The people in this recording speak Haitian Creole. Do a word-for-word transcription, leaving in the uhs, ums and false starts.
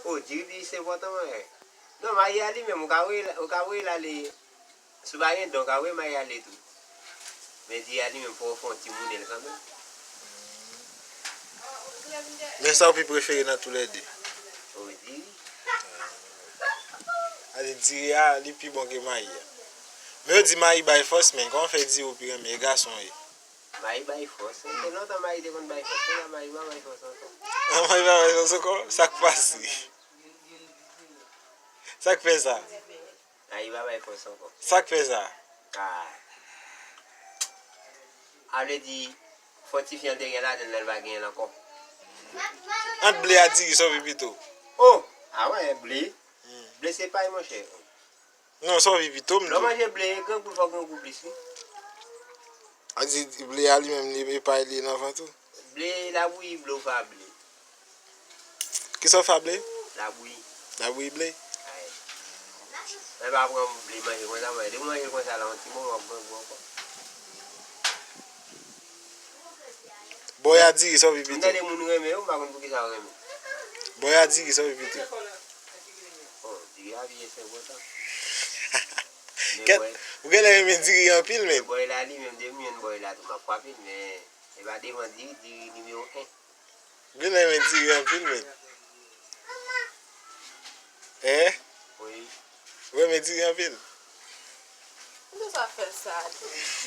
O, diri plis enpòtan, mwen. Non, mayi a li menm, ou ka voye l, ou ka voye l ale. Si w pa gen don, ou ka voye mayi ale tou. Men diri a li menm, fò w fè yon ti moune l kanmenm. Men sa w pi prefere nan toulède? O, diri. A di diri a, li pi bon ke mayi a. Men yo di mayi bay fòs, men kòman fè diri w pi renmen? E gason w ye? Mayi bay fòs. Se lontan mayi te konn bay fòs. Kounye a mayi pa bay fòs ankò. An mayi pa bay fòs ankò? Sa k pase? Sa k fè sa? Mayi pa bay fòs ankò. Sa k fè sa? Ah. A vle di, fòtifyan te gen ladan l, la l pa genyen l ankò. Ant ble a diri, sa w vle pito? O! A wè, ble. Ble se pay, monchè. Non, sa w vle pito, m Lè w di. Manje ble, grangou l fò grangou plis, wi. A di ble a li menm, li e pay li nan vant ou. Ble, labouyi ble, ou fè a ble. Kisa w fè a ble? Labouyi. Labouyi ble? Ay. Mwen pa pran ble manje konsa, mwen. Depi w manje l konsa la, yon ti moman, w ap grangou ankò. Bòy a diri, sa w vle M pito? Tande moun renmen yo, m pa konn poukisa yo renmen. Bòy a diri, sa w vle pito? Bon, diri a byen se bon tan. Kèt, ou genlè renmen diri anpil, men. Bòy la li menm, depi m jwenn bòy la tou, m ap frape l, men e pa devan diri, diri nimewo en. Ou genlè renmen diri anpil, men. Hein? Wi. Ou renmen diri anpil? Poukisa w ap fè sa, Diri?